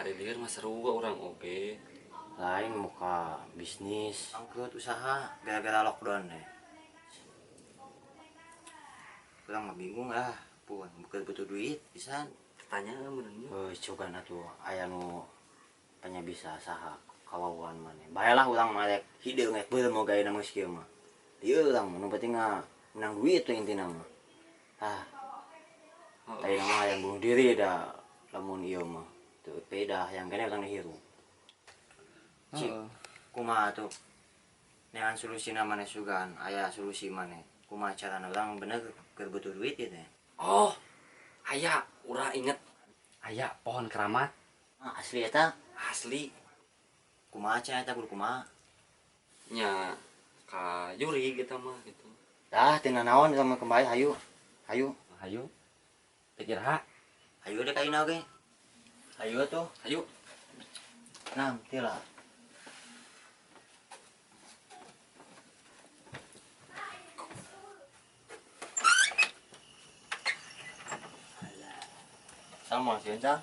Ari lieur mah seru urang oge. Lain muka bisnis, bangkrut usaha gara-gara lockdown deh. Urang mah bingung ah, pun bukan butuh duit pisan. Pertanyaan benernya. Heuh, coba atuh aya nu tanya bisa saha kawawuhan maneh. Baelah urang mah rek hideung rek beureum moga ayeuna mah geus kieu mah. Ieu urang mah nu penting mah menang duit we intina mah. Ah. Ayeuna mah hayang bunuh diri da lamun ieu mah. Teu beda hayang keneh urang hirup. Cik, kumaha tuh? Neangan solusina maneh sugan, aya solusi maneh. Kumaha carana urang bener keur butuh duit ieu teh. Oh, aya, urang inget. Aya pohon keramat. Ah, asli eta? Asli. Kumaha cenah eta kudu kumaha? Nya ka Yuri kita mah gitu. Dah tina naon urang mah kembali hayu. Hayu. Hayu. Teh iraha? Hayu deh kaina oge. Hayu atuh. Hayu. Nah, tila. Sama sih, Cang.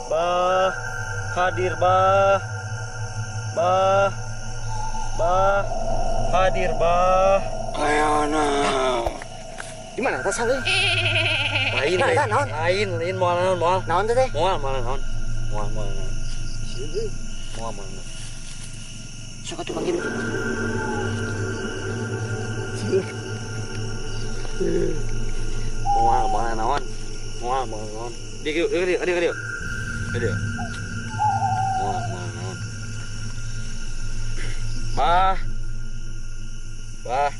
Bah, hadir bah, bah, bah, hadir bah. Ayana. Di mana tas hal? Lain, Nah, lain, naon? Lain, lain, moal naon, moal. Naon teh teh? Moal, moal naon. Moal, moal naon. Moal, moal naon. Sok atuh panggil. Moal, moal naon. Moal, moal naon. Dia, dia, dia, dia, dia. Dia. Moal, moal naon. Bah. Bah.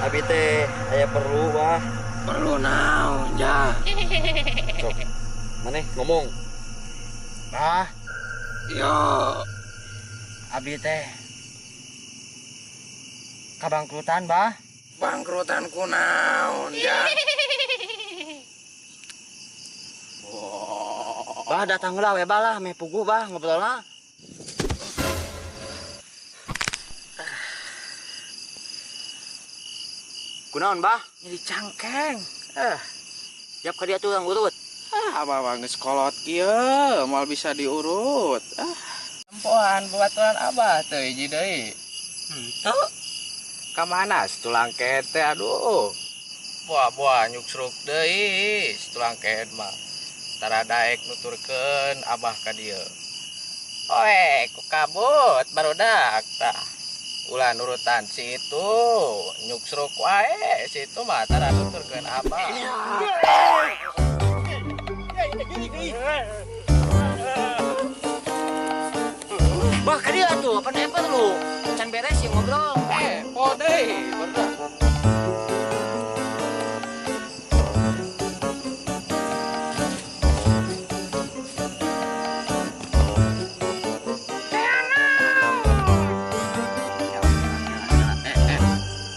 Abi teh aya perlu, bah. Perlu naon, ja? Sok. Maneh ngomong. Bah. Yo. Abi teh kabangkrutan, bah. Bangkrutan ku naon, ja? Bah, datang heula we bah lah, meh puguh bah ngobrol lah. Kunaon bah? Nyeri cangkeng. Siap ka dia tuh urang urut. Ah, abah mah geus kolot kieu, moal bisa diurut. Ah, tempohan babaturan abah teu hiji deui. Henteu. Ka mana si tulang keet teh aduh. Buah-buah nyuksruk deui si tulang keet mah. Tara daek nuturkeun abah ka dieu. Oe, ku kabut barudak tah. Ulah nurutan si itu, nyuksruk wae si itu mah tara nuturkeun abah. Bah, ka dieu atuh, apa nemper lu? Can beres sih ngobrol. Po deui, barudak.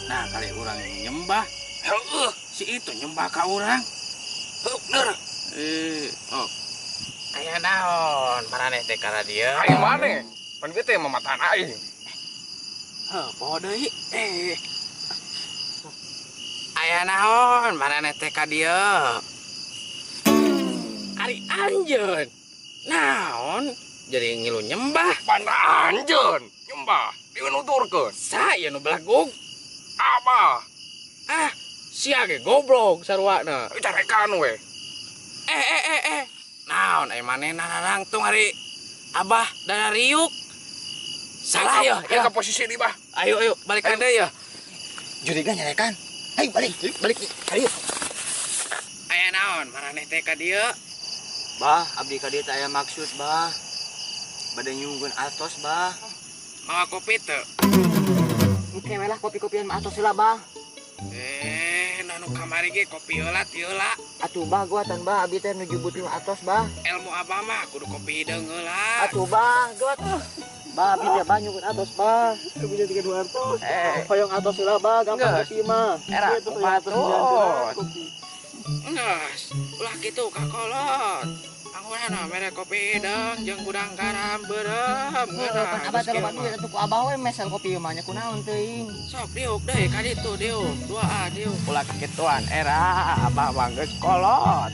Nah, kali urang nyembah. Heueuh, si itu nyembah ka urang. Heuh, bener. Oh. Aya naon maraneh teh kana dieu? Aing maneh? Pan ieu teh mamatahan aing. Heuh, poho deui. Aya naon maraneh teh ka dieu? Ari anjeun. Naon? Jadi ngilu nyembah. Pan anjeun nyembah dinuturkeun. Sa ieu nu belagug. Abah. Ah, sia ge goblok saruana. Carekan we. Naon ai manehna narangtung ari abah dana riuk. Salah ya, ya. Ke posisi di bah. Ayo, ayo, balikan deui ya. Juriga nyarekan. Ayo balik, balik. Ayo. Aya naon maraneh teh ka dieu? Bah, abdi ka dieu teh aya maksud, bah. Bade nyungkeun atos, bah. Mawa kopi teu? Oke, we lah. kopi-kopian mah atos heula bah. Nanu kamari ge kopi heula ti heula. Atuh bah guatan bah abi teh nuju butuh atos bah. Ilmu abah mah kudu kopi hideung heula. Atuh bah guat. Bah abi teh bah nyukun atos bah. Abi teh tiga dua atos. Hoyong atos heula bah gampang kopi mah. Era kumaha. Geus, ulah kitu ka kolot. Angurana mere kopi hideung jeung gudang garam beureum. Pan abah teh loba duit atuh ku abah we mesel kopi mah nya kunaon teuing. Sok diuk deui ka ditu diuk. 2A diuk. Ulah kekituan era abah mah geus kolot.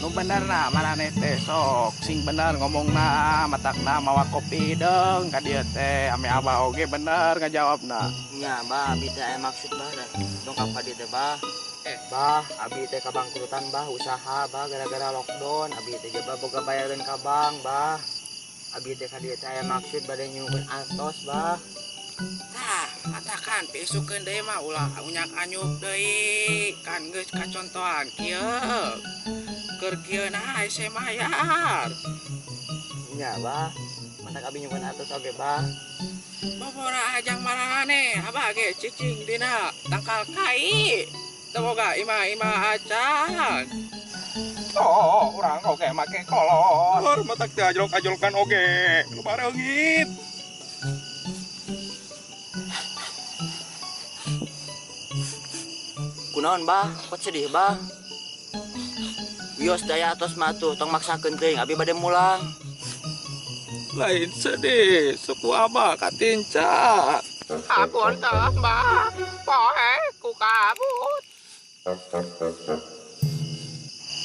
Nu benerna maraneh teh sok sing bener ngomongna matakna mawa kopi hideung ka dieu teh ame abah oge bener ngajawabna. Nya bah abi teh aya maksud bah da dongkap ka dieu teh bah. Bah abi teh kabangkrutan bah usaha bah gara-gara lockdown abi teh jaba boga bayaran ka bank bah. Abi teh ka dieu teh aya maksud bade nyungkeun atos bah. Tah, katakan pisukeun deui mah ulah unyak anyuk deui kan geus kacontohan kieu. Keur kieu nah hese mayar. Nya bah, matak abi nyungkeun atos oge bah. Bobora ajang marane abah ge cicing dina tangkal kai. Teu boga imah-imah acan. Oh, urang oge make kolot. Matak teh ajlok-ajlokan oge, nu bareungit. Kunaon bah, kok sedih bah? Wios daya atos mah tuh, tong maksakeun teuing abi bade mulang. Lain sedih, suku abah katinca. Apunten bah, poe ku kabut.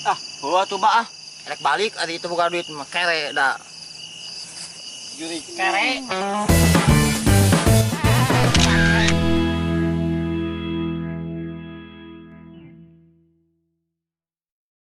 Ah, heueuh atuh bah ah. Rek balik ari itu boga duit mah kere da. Juri kere.